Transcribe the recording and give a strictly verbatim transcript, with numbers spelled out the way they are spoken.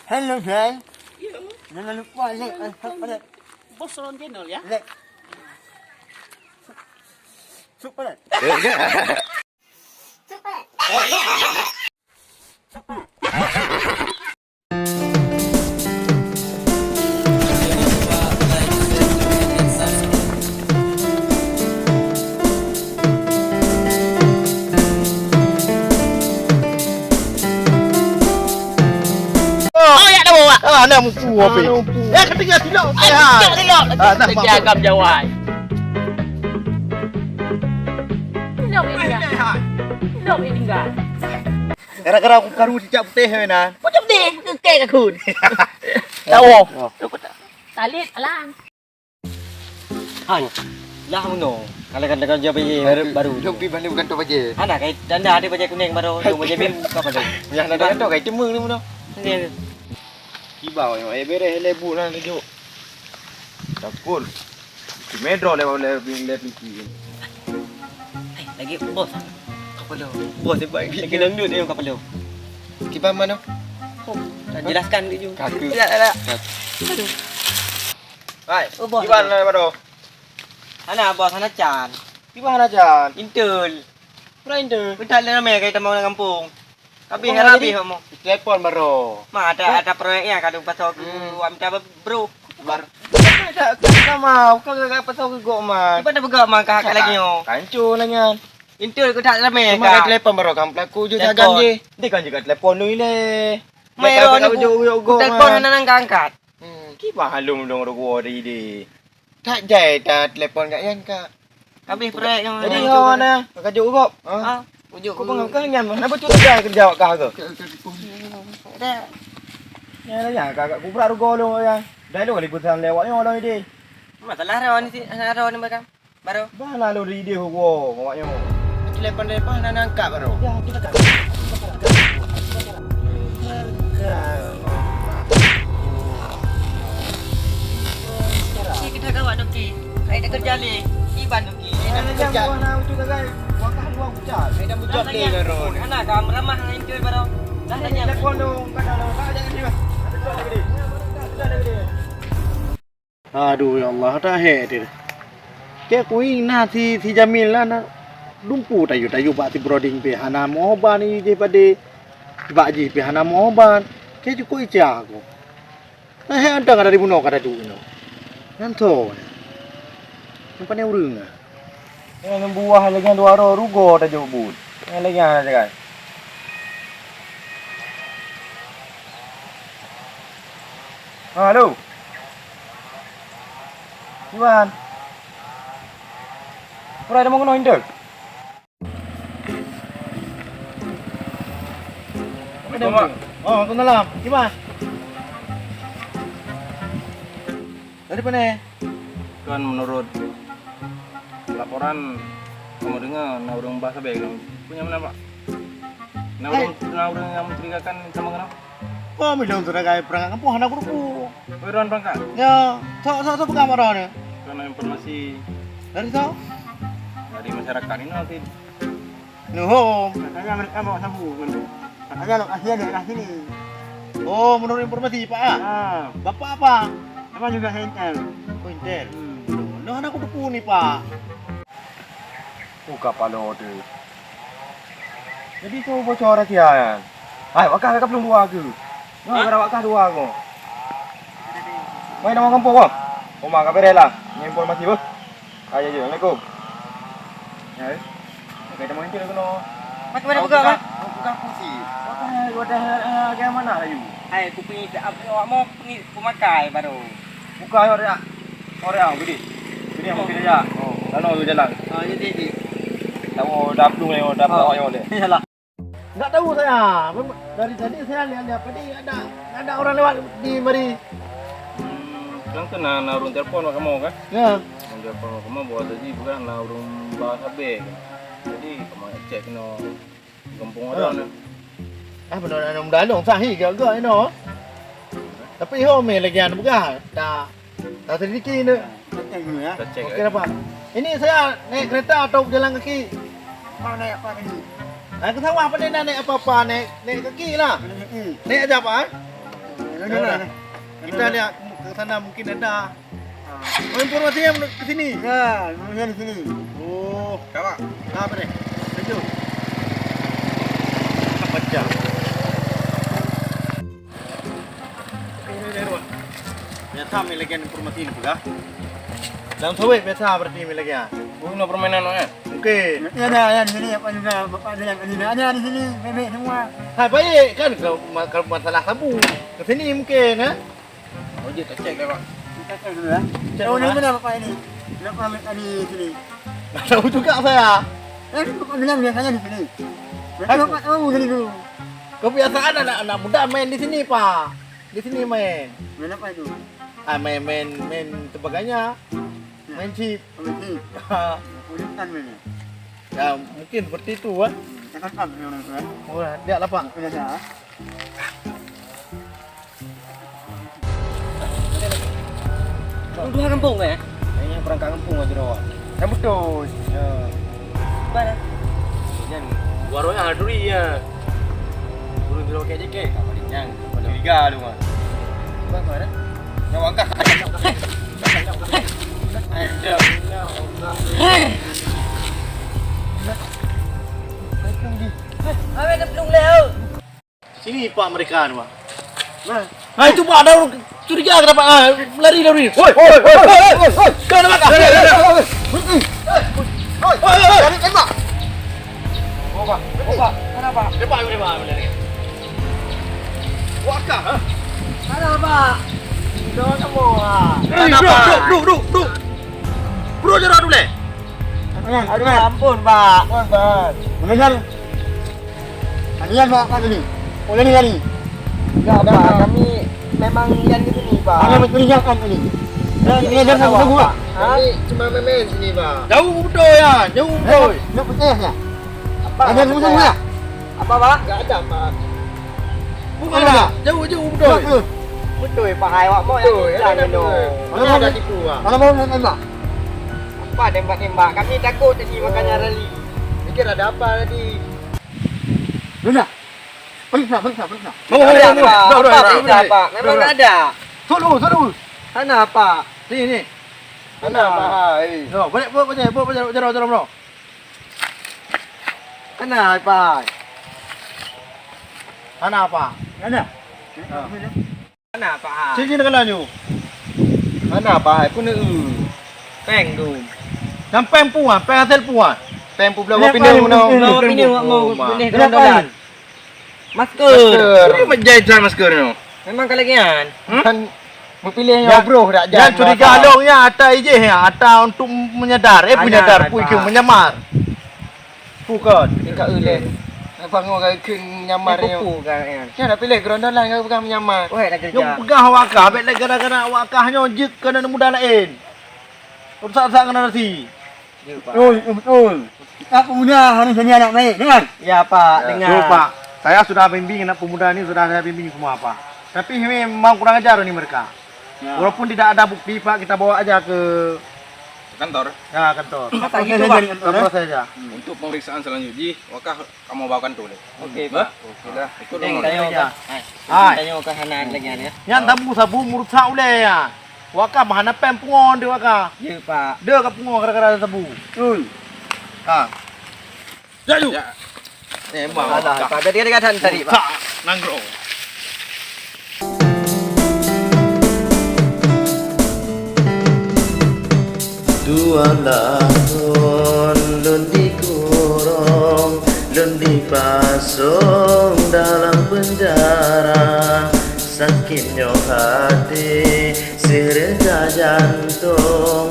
Halo, guys. Jangan lupa like and subscribe. Bos Ron Channel, ya. Like. Subscribe. Oh, ya dah bawa. Ah, nak mupu apa? Ah, nak mupu. Ya, ketika silap. Ah, silap, silap. Ah, nak mupu. Agam jawai. Silap ini dah. Silap ini dah. Gara-gara aku karu cicak putih, eh, nah. Kau cakap putih, kekek aku. Tahu. Oh. Talit, alang. Han, lah meunoe. Kalau kata kau jual bajèe baru, baru. Jom pi bani bukan tu bajèe. Hana, kai tanda ada bajèe kuning baru, tu bajèe biru, apa tu? Yang ada kata kai cemeng ni meunoe. Ni. Kiba yang eh bereh lebu lah tunjuk. Takut. Di metro lewat lewat lewat tinggi. Eh, lagi bos. Kapalo. Bos hebat. Lagi dangdut dia kapalo. Kiba mana? Oh, tak jelaskan dia juga. Kaki. Tidak, tidak. Aduh. Hai, oh, bos. Kiban lah baru. Hana bos, hana can. Kiban hana can. Intel. Pura intel. Betul lah ramai kai tamong dalam kampung. Habis, oh, habis jadi kamu. Telepon baru. Ma ada, ada proyeknya kalau pasal ke, hmm, minta bro. Bar. Tak, tak, tak mau. Kau gak pasal ke gok man. Kiban dah begak man kakak lagi nyo. Kancu lah nyan. Intel ke tak ramai. Cuma kai telepon baru kan pelaku je sagan je. Dia kan juga telepon tu ile. Mai ro ni. Telepon hana angkat. Hmm, kiban halu mudong rugo tadi deh. Tak jai ta telepon kat Yan, Kak. Habis proyek yang jadi ho na, ka juk gop. Ha? Ha? Ujuk. Kau pengen kan Yan, kenapa tu tak kerja awak kah ke? Dah. Ya, ya, Kak, Kak, kubra rugo lo ya. Dah lo kali pesan lewat nyo lo deh. Masalah ro ni si, ro ni mereka. Baru. Bah lalu di idéh gua awak nyoe. Telepon-telepon hana angkat baru. Ya, kita tak. Kita gawat Doki. Saya dah kerja ni. Iban Doki. Saya dah kerja. Gua nak ucap dah, guys. Gua kah dua ucap. Saya dah bucap ni baru. Hana ka meramah dengan itu baru. Dah tanya. Telepon dong, kata dong. Tak ada dia. Ada dia. Ada dia. Aduh ya Allah, dah hek dia. Keu kui na si, si Jamil lah na dumpu tayue-tayue bak si Broding pih hana meuoban i jih padé. Bak jih pih hana meuoban. Keu jukuk ica aku. Nah, hek antang dari bunoe ka tadu inoe. Nyan tho. Nyan pane ureueng ah. Nyang buah lagèe dua roh rugo tajok buet. Nyang lagèe nyan sagai. Ha, halo. Iwan. Urai dah mau kena intel. Assalamualaikum, Mak. Oh, waalaikumsalam. Gimana? Dari mana? Kan menurut laporan kamu dengar na ureueng bah sabe kan? Punya mana, Pak? Na ureueng, na ureueng yang mencurigakan sama kenal? Oh, milong tu dah perangkat kampung hana guru. Orang perangkat? Ya, sok sok sok pegang marah ni. Karena informasi dari sok? Dari masyarakat ini nanti. Nuhum. Katanya mereka bawa sabu kan. Katanya lokasi ada daerah sini. Oh, menurut informasi Pak ah? Ah. Bapak apa? Apa juga saya intel. Oh, intel. Hmm. Noh, nah aku tepu ni Pak. Buka palo tu. Jadi tu bocor rahsia kan. Hai, wakah ka belum dua ke? Noh, gara wakah dua ko. Mai nama kampung ko. Oma ka beres lah. Ni informasi beuh. Ayo, ayo, assalamualaikum. Ya, eh. Pakai teman itu kena. Mak, mana pegang, Mak? Bukan pusi. Wadah, wadah, eh, bagaimana laju? Hai, aku pergi tak apa awak mau pergi pemakai baru. Bukan orang, orang gede. Gede yang mungkin aja. Oh, lalu jalan. Oh, jadi, jadi. Tahu dah belum ya, dah awak yang boleh. Iyalah. Nggak tahu saya. Mem-, dari tadi saya lihat-lihat tadi ada, ada orang lewat di mari. Hmm, kan kena na ureueng telepon bak kamoe kan? Ya. Ureueng telepon bak kamoe bahwa tadi bukan na ureueng bah sabe kan. Jadi kamoe cek kena gampông ada na. Ah, benar na muda long sahi gagak ino. Tapi ho meh lagi anu peugah. Tak. Dah selidiki ni. Cek dulu ya. Okey, eh. Apa? Ini saya naik kereta atau jalan kaki? Mau naik apa tadi? Naik ke sawah apa ni nak naik apa-apa? Naik, naik kaki lah. Naik kaki. Naik aja apa, eh? Nah, nah, nah. Kita lihat ke sana mungkin ada. Ah. Oh, informasinya ke sini? Ya, informasinya di sini. Oh. Apa? Apa deh? Setuju. Apa jam? Ternyata mi lagi informasi ni juga. Dalam sawit biasa berarti mi lagi, ah. Oh, nak permainan, eh? Okey. Ya, ada, ya, di sini, apa juga, bapak ada, ada, ada di sini, bebek semua. Hai, baik kan, kalau, kalau masalah sabu, ke sini mungkin, eh? Oh, jom, tak cek dah, Pak. Kita cek dulu, ya. Cek dulu, eh. Mana bapak ini? Kenapa ambil tadi sini? Tak tahu juga saya. Eh, bapak bilang biasanya di sini. Berarti bapak tahu sini dulu. Kebiasaan anak-anak muda main di sini, Pak. Di sini main. Main apa itu? Ah, main, main, main sebagainya. Main chip. Main chip. Urusan main. Ya, mungkin seperti itu, Pak. Hmm, cakap apa dengan orang tua? Oh, dia lah, Pak. Udah dah. Dua kampung ke, eh? Kayaknya perangkat kampung aja dah. Yang betul. Ya. Mana? Jangan. Warungnya Adri ya. Guru dulu pakai jaket. Tak boleh jangan. Curiga tu mah. Bang mana? Yang wakah. Ada. Hai, kena pelung leh. Sini, Pak, mereka ni, Pak. Nah. Ah, itu, Pak, ada orang curiga ke, Pak? Ah, lari, lari. Woi, woi, woi, woi, woi. Kau nak makan? Woi, woi, woi. Woi, woi, woi. Jangan tembak. Oh, Pak. Oh, Pak. Kenapa? Tembak, tembak, tembak. Wakah, ha? Kenapa? Kenapa? Duk, duk, duk, duk. Bro, jangan dulu. Aduh, ampun, Pak. Ampun, Pak. Mengejar. Kalian bawa kat sini. Oh, lari, lari. Enggak, Pak. Kami memang lian ke sini, Pak. Kami mencurigakan ini. Dan ini ada sama gua. Kami cuma main-main sini, Pak. Jauh betul ya, jauh betul. Nak percaya ya? Apa? Ada yang musuh ya? Apa, Pak? Enggak ada, Pak. Bukan, Pak. Jauh, jauh betul. Betul, Pak. Hai, awak mau yang betul, kita ada ni, betul. Mana ada tipu, Pak? Mana mau nak tembak? Apa tembak-tembak? Kami takut tadi, makanya rali. Fikir ada apa tadi? Benar. Periksa, periksa, periksa. Ada, Pak. Apa periksa, Pak? Memang ada. Solo, solo. Sana, Pak. Sini, ni. Sana, Pak. Hai. Bro, balik, balik, balik, balik, balik, balik, balik, balik. Kana, Pak? Kana, Pak? Kana? Ha. Kana, Pak? Sini, sini, kana nyoe. Kana, Pak? Aku nak, eh. Peng tu. Nyang peng puan, peng hasil puan. Peng pu beulawa pineung, no. Beulawa pineung, mau. Kenapa? Masker. Masker. Ini menjadi tuan masker ni. Memang kalagian. Hmm? Kan berpilih yang bro dak. Yang curiga long nya ata ijih ya, ata untuk menyadar, eh, menyadar, pui ke menyamar. Bukan. Tingkat uleh. Nak bangun ke menyamar ni. Bukan kan. Yang nak pilih gerondolan ke bukan menyamar. Weh, dah kerja. Yang pegang wakah, bet gara-gara wakah nyo jek kena muda lain. Rusak-rusak generasi. Ya, Pak. Betul, betul. Kita pemuda harus jadi anak baik, dengar? Ya, Pak, dengar. Betul, Pak. Saya sudah bimbing anak pemuda ni, sudah saya bimbing semua, Pak. Tapi memang kurang ajar ni mereka. Ya. Walaupun tidak ada bukti, Pak, kita bawa aja ke kantor. Ya, kantor. Apa gitu, Pak? Kantor saja. Untuk pemeriksaan selanjutnya, wakah kamu bawa kantor deh. Oke, Pak. Oke dah. Ikut dulu. Tanya ke. Hai. Tanya ke sana lagi ya. Yang sabu-sabu merusak uleh ya. Wakah mah hana peng pungo di wakah. Ya, Pak. Dia ka pungo gara-gara sabu. Betul. Ha. Jaju. Ya. Eh, mak. Alah, Pak. Tadi kan kata tadi, Pak. Nanggroe. Dua tahun lôn dikurong, lôn dipasong dalam penjara. Sakit nyoe hati, sireuta jantong.